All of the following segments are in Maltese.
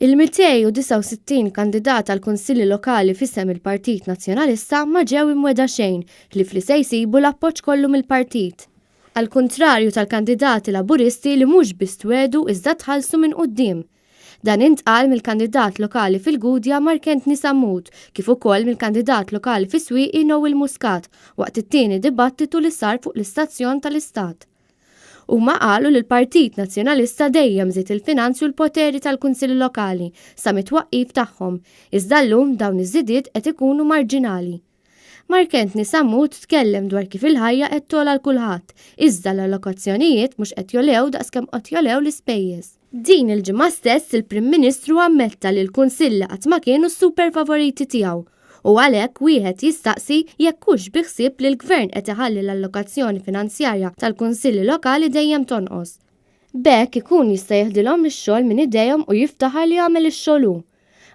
Il-269 kandidat għall-Kunsilli Lokali f'isem il-Partit Nazzjonalista ma ġew imwiegħda xejn ħlief li se jsibu l-appoġġ kollu mill-partit. Għall-kuntrarju tal-kandidati Laburisti li mhux biss twiegħdu iżda tħallsu minn quddiem. Dan intqal mill-kandidat lokali fil-Gudja Mark Anthony Sammut kif ukoll mill-kandidat lokali fis-Swieqi Noel Muscat waqt it-tieni dibattitu li sar fuq l-istazzjon tal-Istat. Huma qalu li l-Partit Nazzjonalista dejjem żied il-finanzi u l-poteri tal-Kunsilli Lokali sa mit-twaqqif tagħhom, iżda llum dawn iż-żidiet qed ikunu marġinali. Mark Anthony Sammut tkellem dwar kif il-ħajja qed togħla għal kulħadd, iżda l-allokazzjonijiet mhux qed jogħlew daqskemm qed jogħlew l-ispejjeż. Din il-ġimgħa stess il-Prim Ministru ammetta li l-Kunsilli qatt ma kienu s-super favoriti tiegħu u għalhekk wieħed jistaqsi jekk hux bi ħsieb li l-Gvern qed iħalli l-allokazzjoni finanzjarja tal-Kunsilli Lokali dejjem tonqos. B'hekk ikun jista' jeħdilhom ix-xogħol minn idejhom u jiftaħar li għamel ix-xogħol hu.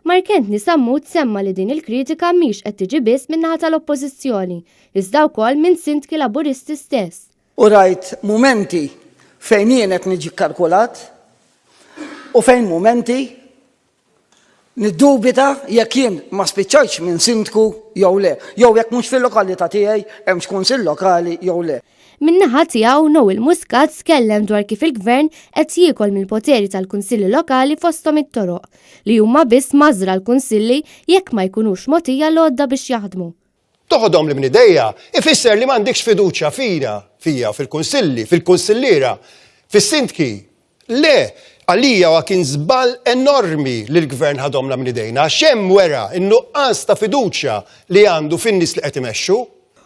Mark Anthony Sammut semma li din il-kritika mhix qed tiġi biss min-naħa tal-Oppożizzjoni, iżda wkoll minn Sindki Laburisti stess. U rajt mumenti fejn jien qed niġi kkalkulat u fejn mumenti niddubita jekk jien ma spiċċajtx minn sindku jew le, jew jekk mhux fil-lokalità tiegħi hemmx kunsill lokali jew le. Min-naħa tiegħu, Noel Muscat tkellem dwar kif il-Gvern qed jiekol mill-poteri tal-Kunsilli Lokali fosthom it-toroq, li huma biss mażra l-Kunsilli jekk ma jkunux mogħtija l-għodda biex jaħdmu. Toħodhom li minn idejja ifisser li m'għandikx fiduċja fina, fija, fil-kunsilli, fil-kunsilliera, fis-sindki. Le, għalija huwa kien żball enormi li l-gvern ħadhomlna minn idejna għax hemm wera n-nuqqas ta' fiduċja li għandu fin-nies li qed imexxu.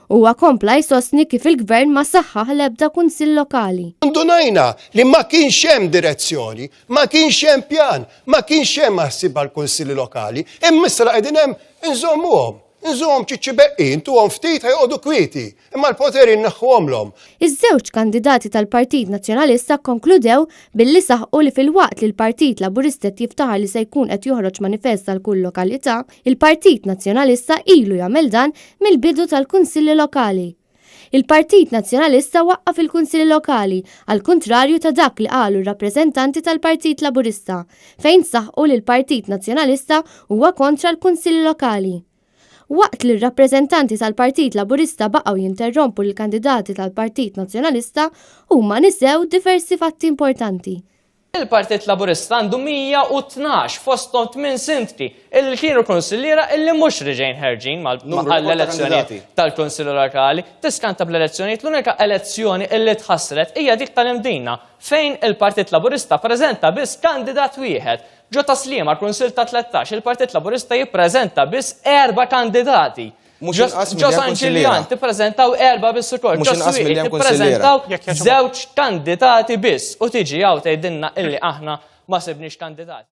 Huwa kompla jsostni kif il-Gvern ma saħħaħ l-ebda kunsill lokali. Ndunajna li ma kienx hemm direzzjoni, ma kienx hemm pjan, ma kienx hemm ħsieb għall-kunsilli lokali, imma issa la qegħdin hemm inżommuhom. Inżommuhom ċiċċi beqqi, intuhom ftit ħa joqogħdu kwieti, imma l-poteri nneħħuhomlhom. Iż-żewġ kandidati tal-Partit Nazzjonalista kkonkludew billi saħqu li filwaqt li l-Partit Laburista qed jiftaħar li se jkun qed joħroġ manifest għal kull lokalità, il-Partit Nazzjonalista ilu jagħmel dan mill-bidu tal-Kunsilli Lokali. Il-Partit Nazzjonalista waqqaf il-Kunsilli Lokali, għall-kuntrarju ta' dak li qalu r-rappreżentanti tal-Partit Laburista, fejn saħqu li l-Partit Nazzjonalista huwa kontra l-Kunsilli Lokali. Waqt li r-rappreżentanti tal-Partit Laburista baqgħu jinterrompu lill-kandidati tal-Partit Nazzjonalista, huma nisew diversi fatti importanti. Il-Partit Laburista għandu 112 fosthom 8 sindki illi kienu kunsilliera illi mhux riġejn ħerġin mal-elezzjonijiet tal-Kunsilli Lokali. Tiskanta bl-elezzjonijiet l-unika elezzjoni illi tħassret hija dik tal-Imdina fejn il-Partit Laburista preżenta biss kandidat wieħed. Ġo Tas-Sliema kunsill ta' 13 il-Partit Laburista jippreżenta biss erba' kandidati. Mhux inqas Ġo San Ġiljan tippreżentaw erba' biss ukoll. Ġo Swieqi tippreżentaw żewġ kandidati biss u tiġi hawn tgħidilna illi aħna ma sibniex kandidati.